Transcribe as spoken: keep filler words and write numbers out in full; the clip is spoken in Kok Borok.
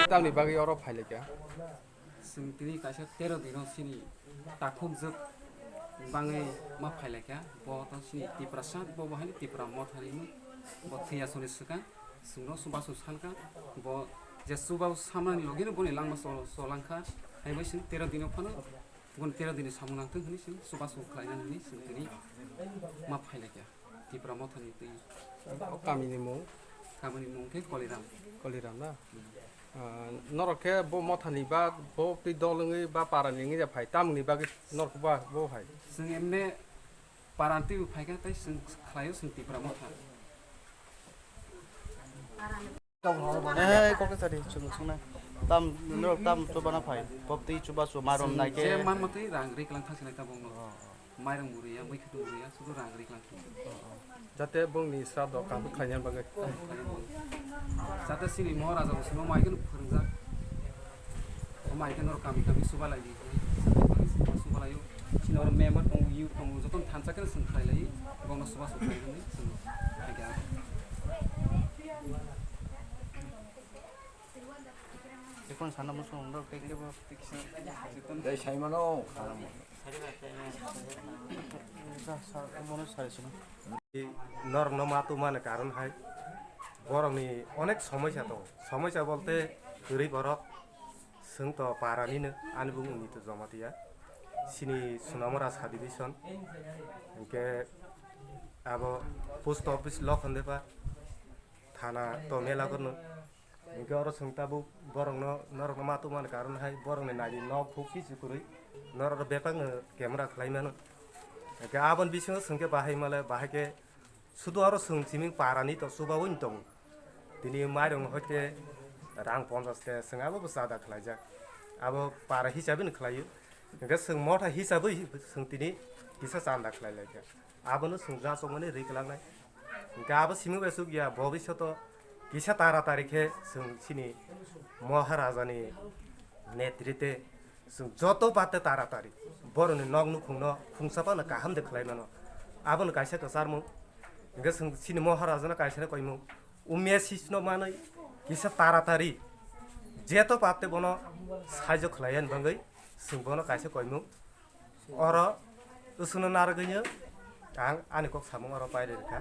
Tamni bagwi oro phailaikha? Chwng tini kaisa tero dino chini takhukjwk bangwi ma phailaikha. Bo to chini Tiprasa, bo bo haino Tipra Mothani, bo thwiya soni swkang. Chwngno chubachu sankha. Bo je chubachu samani logino boni langma chol-, cholangkha. Hai bai chwng tero dino phano boni tero dini samung nangthung hwnwi chwng chubachu khlaina hwnwi chwng tini ma phailaikha. Tipra Mothani twi. O kamini mung? Kamini mung khe Koliram. Koliram na? Ah, norok khe bo Mothani ba bo twi dol wngwi ba parani wngwi ya phai, tamni bagwi norok ba bo hai? Chwng emne parani twibo phaikha tei chwng khlaio chwng Tipra Motha. Eh, kok sari chwng sungnai. Tam, norok tam chubana phai. Bopti chuba chu marom nai khe. Je man matwi rang ri klang thang sinai ta bongno. Oh, oh. Mairang muriya, mui khutu muriya, sudu rang ri klang thang. Oh, oh. Jate bongni srado kaham khlaina bagwi. Jate sini Maharaja bo simo mai kunu phwrwngjak. O mai khe norok kami kami suba lai di. Suba lai o. Sini oro member tong, youth tong, joto thansa khe swng khlai lai. Bongno suba suba lai di. Swng khlai kha. Ekon sana musu undok tei kebo. Dai saimano. Norokno ma tubumani karon hai borokni onek somosa tongo. Somosa bolte kwrwi borok, chwng to paranino, ani bumung Nito Jamatia, chini Sunamura subdivision, hinkhe abo post office Lokhandepa, thana to Melakorno. Hinkhe oro chwng tabuk borokno, norokno ma tubumani karon hai borokni naidi nok huk kisu kwrwi, norok bebakno camera khlai mano. Hinkhe aboni bisingo chwng khe bahai male, bahai khe sudu oro chwng simi parani to chubaui tongo. Tini mairung hoite rang ponchash khe chwng abo bo chada khlaijak. Abo para hisabe no khlaio. Hinkhe chwng motha hisabe chwng tini kisa chanda khlai laikha. Abono chwng jasokmani ri kwlangnai. Hinkhe abo simi bai chukya, bobisyoto kisa taratari khe chwng chini Maharajani netrite chwng joto bate taratari borokni nok nukhungno khungsa phano kaham de khlai mano. Abono kaisa kwcharmung. Hinkhe chwng chini Maharajano kaisa koimung, o message no manwi kisa taratari jeto bate bono saijo khlai yani bagwi chwng bono kaisa koimung. Oro usungno narwgwino ang ani kok samung oro pairwi rwkha.